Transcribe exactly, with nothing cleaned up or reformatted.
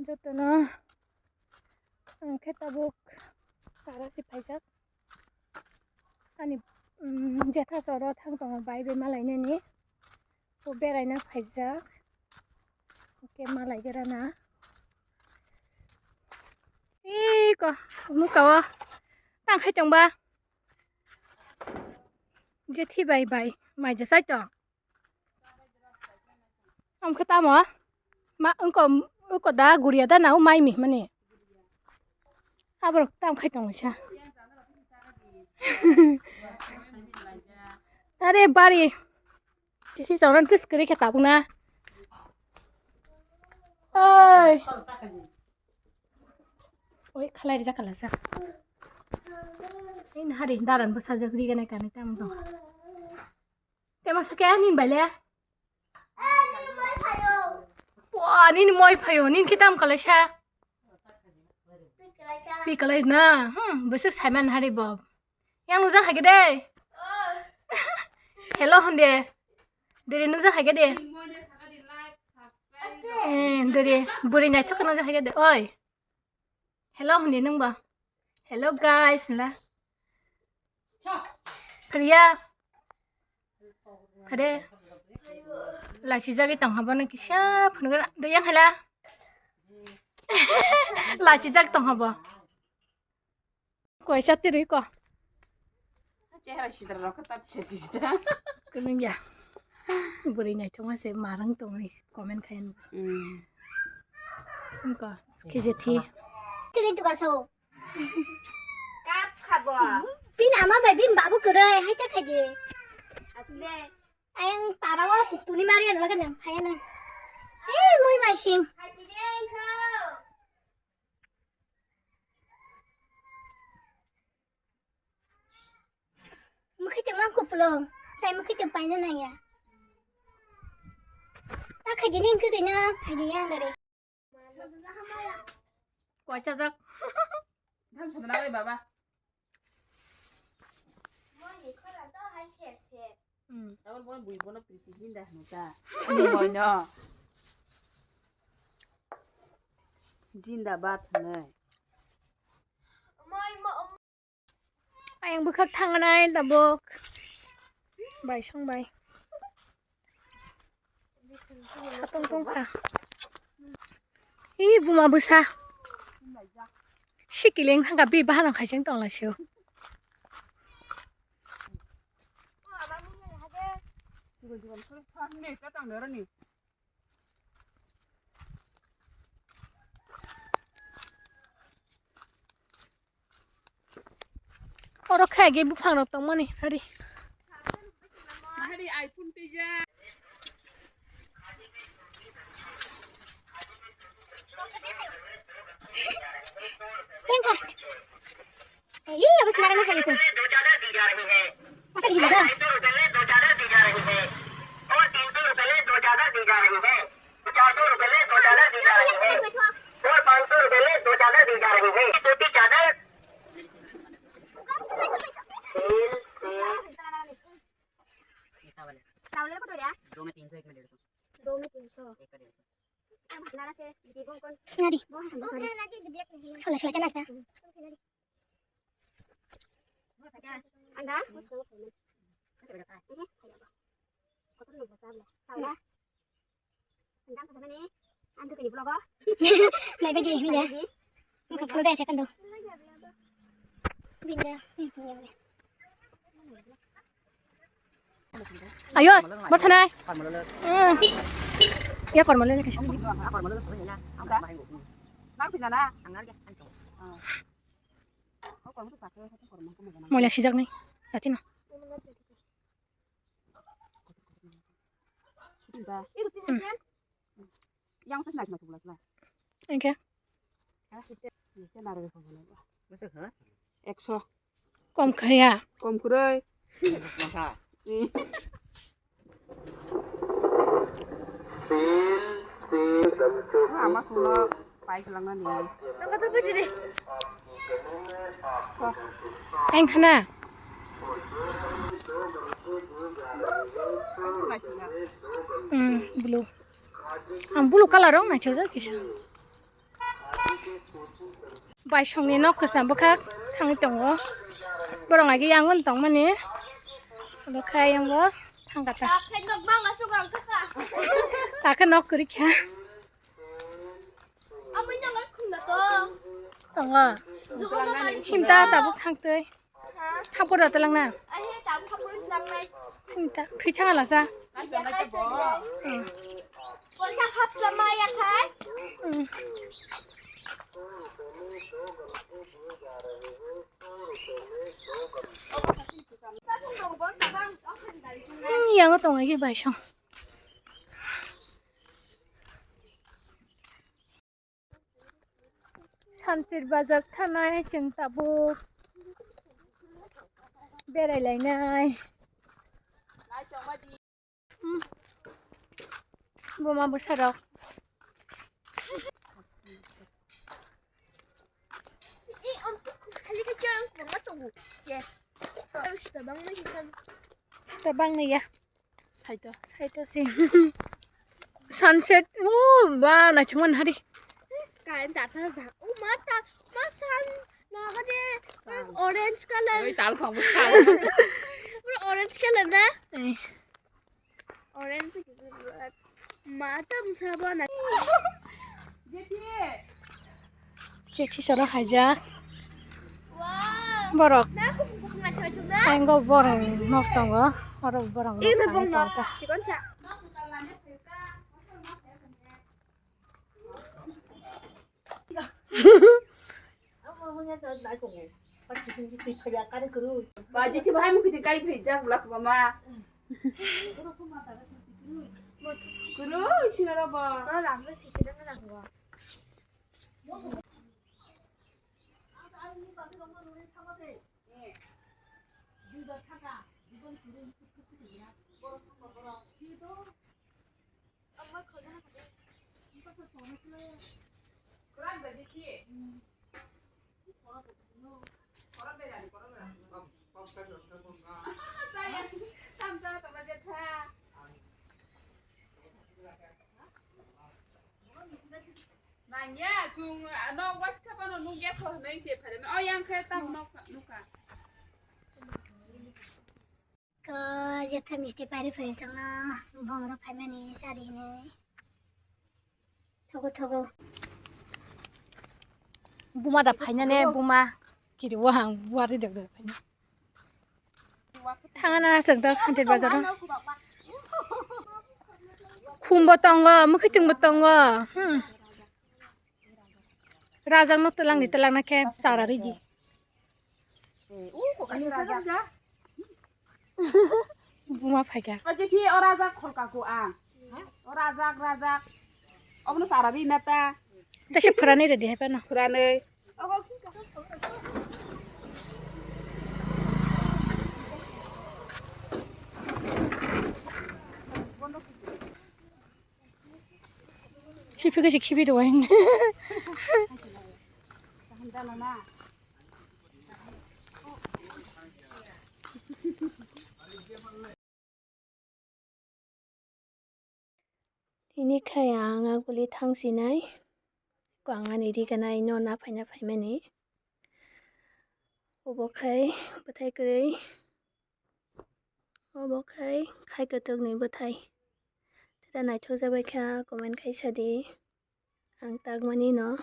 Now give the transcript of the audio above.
Jotono ang khe tabuk para si phaijak. Ani, um, jetha soro thang tongo bai bai malainani. Bo beraina phaijak. Oke, malai berana. Iko, muka o. Tang khai tongba. Jethi bai bai. Mai jasai tong. Am khe tamo? Ma, wngko, wngko da guriya da na o mai mi mani. Aborok tam khai tongo sa. Are bari. Kisi chawran kis kri khe tabuk na. Oi. Oi, khalai rijak kala sa. Ini hari daran bwsajak ri gana kani tam dong. Tema sake ani bale. Pua, nini moi phayo, nini kitam kalai sa. Pi kalai na, hmm, besok saiman hari bob. Yang nujak hage de. Hello honde. Dere nujak hage de. Eh, dere, buri nai chok nujak hage de. Oi. Hello, hindi nung ba? Hello, guys, hila. Priya. Hade. Lachi jagi tong habo na kisa phunugana. Do yang hila. Lachi jagi tong habo. Koi chati rui ko. Chehra sidra rok ta cheti sida. Kunung ya. Buri nai thoma se marang tong ni comment khayan. Hmm. Ko kije thi. Kili tu kaso. Kap khabo. Pin ama bai bin babu kere hai ta khaje. Asbe. Ayang para wa tuni mari an laga nang hai na. Eh, mui mai sing. Mukhitung mang kuplung, tai mukhitung paina nangya. Ta khaidi ning khaidi na, khaidi yang dari. Koi chajak. Dam sadana oi baba. Moi ni khora to hai ser ser. Hmm. Abo moi bui bono priti jinda hanu ta. Moi no. Jinda bat hanu. Moi mo Ayang bwkhak thangnai tabuk. Bai song bai. Tong tong kha. Ih, buma bwsa. Sikiling thangkha, bi bahan khaising tong laisio. Oro khe agi buphang rok tongmani hari. Hari iPhone tija. Tengkha. Ei, abis narang na khayo sun. Masa gila da? दो सौ रुपए में दो चादर दी जा रही है और तीन सौ रुपए में दो चादर दी जा रही है। चार सौ रुपए में दो चादर दी जा रही है और पाँच सौ रुपए में दो चादर दी जा रही है। सूती चादर। तेल, तेल। चावल को तो यार। दो में तीन सौ, एक में डेढ़ सौ। दो में तीन सौ। एक का डेढ़ सौ। Nari. Sola sola chana ta. Anda. Nai bagi, bagi. Muka photo jaya second do. Binda. Ayo, bothanai. Hmm. Ya, kormo le kaisa. Moila sijaknai. Latino. Hmm. Yang sa sinai sinai thubula sinai. Engke? Ekso. Kom khaya. Kom khurui. Ama sungno pai khalangnani. Engkhana. Hmm, blue. Ang blue colour rok naithokjak kisa. Baisongni nok kwcham bwkhak thangwi tongo. Borok agi yang tongmani. Bwkhak yango thangkha ta. Takhe nok kwrwi kha. Tongo. Himta tabuk thangtwi. Thapur da talang na. Ai, he, tam thapur talang nai. Thwi thang ala sa. Ai, ya khai talang nai. Hmm. Kol thang hap sa ma ya khai. Hmm. Hmm, yang tong ai ke bai song. Santir Bazar thanai chwng tabuk berai lainai. Hmm. Buma bwsarok. Tabang ni ya. Saito. Saito si. Sunset. Oh, ba, naithokmani hari. Current tar sana da. Oh, ma ta, ma sun naga de. Orange color. Oi, tal khong bwskango. Pura orange color na? Eh. Orange. Ma ta musa ba na. Chethi soro khaijak. Borok. Engo borok nok tongo. Oro borok nok tangwi tongo. Baji ti bahai mukiti kai phai jak bulak mama. Kuru sinoro bo. Nangya, chwng, ah, nok waisa phano nukya kho hwnwi se phaimani. O yang khe tam nok nukha. Ko jetha misti pari phai songno bongro phaimani sadi hinwi. Thogo thogo. Buma da phaina ne, buma. Kiri wahang buari dok dok phaina. Thangna chwng tok Santir Bazar o. Khumbo tongo, mwkhwtwngbo tongo. Hmm. Rajak no twlang ni twlang na khe chara ridi. Buma phaikha. Aje khi o rajak kholka ko a. O rajak, rajak. Obono chara ri na ta. Tese phwranwi redi hai phano. Phwranwi. Khiphikhe se khibi rwai. Tini khai ang aguli thang sinai. Ko ang ani ri ganai no na phaina phaimani. Obo khai bwthai kwrwi. Obo khai khai kwthwkni bwthai. Tei naithok jabai kha comment khai sadi. Ang tagmani no.